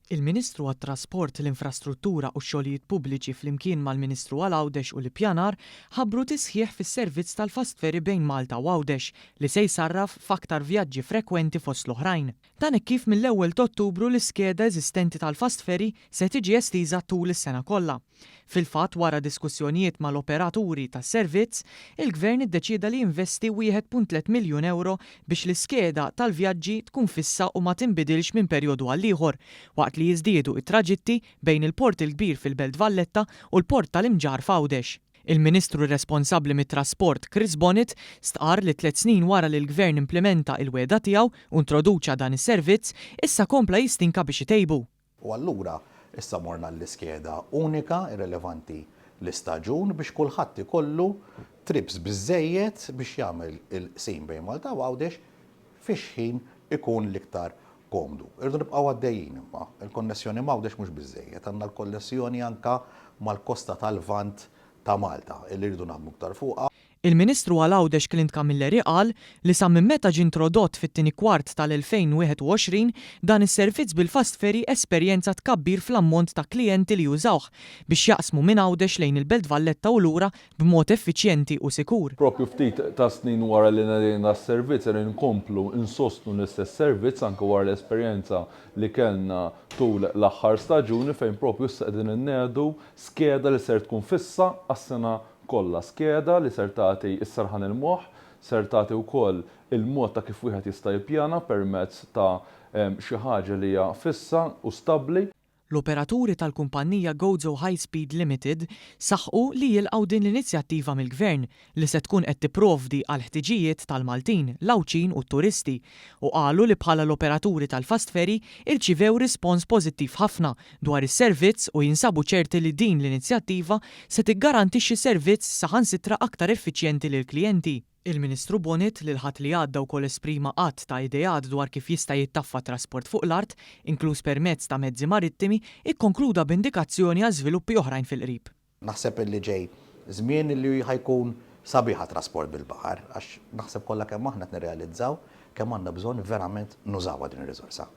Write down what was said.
Il-Ministru għat-Trasport, l-Infrastruttura u x-Xogħlijiet Pubbliċi flimkien mal-Ministru għal Għawdex u l-Ippjanar ħabbru tisħiħ fis-servizz tal-fast ferry bejn Malta u Għawdex li se jsarraf f'aktar vjaġġi frekwenti fost l-oħrajn. Dan hekk kif mill-ewwel t'Ottubru l-iskeda eżistenti tal-fast ferry se tiġi estiża tul is-sena kollha. Fil-fatt, wara diskussjonijiet mal-operaturi tas-servizz, il-Gvern iddeċieda li jinvesti 1.3 miljun ewro biex l-iskeda tal-vjaġġi tkun fissa u ma tinbidilx minn perjodu għall-ieħor, waqt li jiżdiedu t-traġitti bejn il-Port il-Kbir fil-Belt Valletta u l-Port tal-Imġarr f'Għawdex. Il-Ministru responsabbli mit-Trasport Chris Bonett stqarr li tliet snin wara li l-Gvern implimenta il-wegħda tiegħu u introduċa dan is-servizz, issa kompla jistinka biex itejbu. U allura issa morna għall-iskeda unika, irrelevanti l-istaġun, biex kulħadd ikollu trips biżżejjed biex jagħmel il-qsim bejn Malta u Għawdex fi x'ħin ikun l-iktar komdu. Irridu nibqgħu għaddejjin imma, il-konnessjoni m'Għawdex mhux biżżejjed, għandna l-konnessjoni anke mal-kosta tal-Lvant ta' Malta illi rridu naħdmu iktar fuqha. Il-Ministru għal Għawdex Clint Camilleri qal li sa minn meta ġie introdott fit-tieni kwart tal-2021, dan is-servizz bil-fast ferry esperjenza tkabbir fl-ammont ta' klijenti li jużawh biex jaqsmu minn Għawdex lejn il-Belt Valletta u lura b'mod effiċjenti u sikur. Propju ftit tas-snin wara li nedejna s-servizz qegħdin inkomplu nsostnu l-istess servizz anke wara l-esperjenza li kellna tul l-aħħar staġuni fejn propju issa qegħdin innedu skeda li ser tkun fissa għas-sena kollha, skeda li ser tagħti s-serħan il-moħħ, ser tagħti wkoll il-mod ta' kif wieħed jista' jippjana permezz ta' xi ħaġa li hija fissa u stabbli. L-operaturi tal-kumpannija Gozo High Speed Limited saħqu li jilqgħu din l-inizjattiva mill-Gvern li se tkun qed tipprovdi għall-ħtiġijiet tal-Maltin, l-Għawdxin u t-turisti u qalu li bħala l-operaturi tal-fast ferry irċivew rispons pożittiv ħafna dwar is-servizz u jinsabu ċerti li din l-inizjattiva se tiggarantixxi servizz saħansitra aktar effiċjenti lill-klijenti. Il-Ministru Bonett li l-Ħadd li għadda wkoll esprima għadd ta' ideat dwar kif jista' jittaffa t-trasport fuq l-art, inkluż permezz ta' mezzi marittimi, ikkonkluda b'indikazzjoni għal żviluppi oħrajn fil-qrib. Naħseb illi ġej żmien illi ħa jkun sabiħ għat-trasport bil-baħar għax naħseb kollha kemm aħna qed nirrealizzaw kemm għandna bżonn verament nużawha din ir-riżorsa.